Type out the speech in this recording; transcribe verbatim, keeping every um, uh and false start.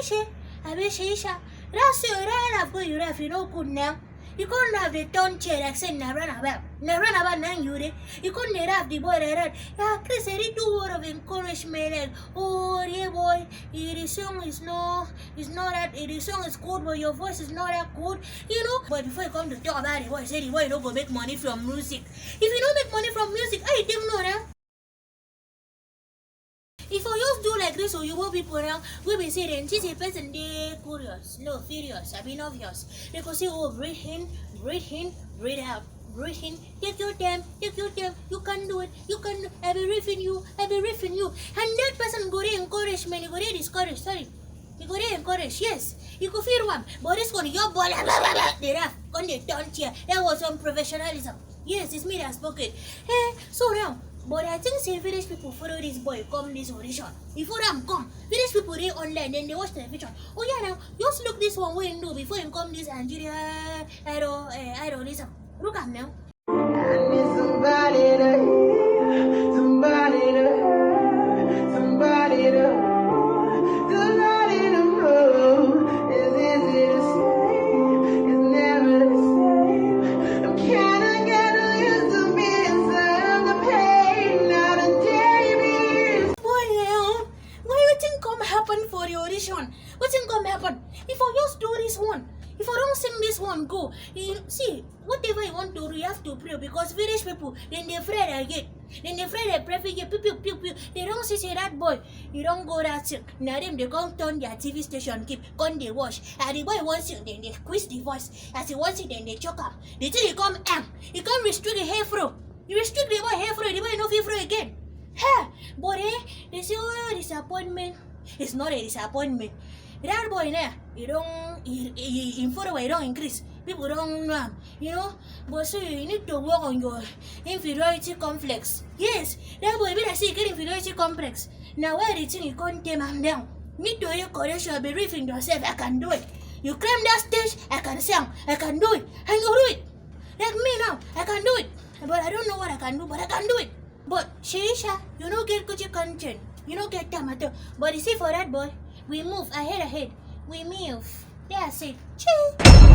Che, abi Sheisha, that's your run of go you ref, you know good now. You can't have the turn chair like say na run about. Na run about nine you dey. You can't dey rap the boy dey run. Yeah, Chris, I really do word of encouragement. And, oh, yeah, boy, eh, the song is no, is not that. Eh, the song is good, but your voice is not that good. You know. But before you come to talk about the boy, say the boy no go make money from music. If you no make money from music, how you take no now? If you just do like this oyibo people now, we be say then this a person dey curious, no furious, I mean obvious. They go say, oh, breathe in, breathe in, breathe out, breathe in. Take your time, take your time. You can do it, you can do. I be riffing you, I be riffing you. And that person go dey encouragement, he go dey discouraged. Sorry, he go dey encouraged. Yes, he go feel one, but this one your ball, they laugh, come dey turn chair. That was some professionalism. Yes, it's me that spoke it. Hey, so now, but I think say village people follow this boy come this audition. If follow am come, village people dey online, then they watch television. Oh yeah, now just look this one wey he do before he come this Nigeria idol, uh, idolism. Look am now. I need somebody to hear, somebody to hear, somebody to hold, somebody to hold. It's easy to say, it's never the same. I'm kinda getting used to being so the pain, not a day. Boy, eh, what you think come happen for the audition? What think come happen? If I just do this one, if I don't sing this one, go. You see, whatever you want to do, you have to pray because village people, then they afraid again. Then they afraid they pray for you, pew, pew, pew, pew. They don't see say that boy, you don't go that thing. Now them they come turn their T V station keep, come they watch. And the boy wants you, then they squeeze the voice. As he wants it, then they choke am. The thing he come am, he come restrict the hair fro. You restrict the boy hair fro, the boy no fit fro again. Hey, but eh, they say, oh, disappointment. It's not a disappointment. That boy now, you don't, he, he, he, in further way, don't increase. People don't know him, you know. But so you need to work on your inferiority complex. Yes, that boy, be like say you get inferiority complex. Now where the thing you can't tame him down. Need to your correction, believe in yourself. I can do it. You claim that stage, I can sing, I can do it, and you do it. Like me now, I can do it, but I don't know what I can do, but I can do it. But Sheisha, you no get Gucci content, you no get time at all. But you see for that boy, we move ahead, ahead, we move. That's it. Chee.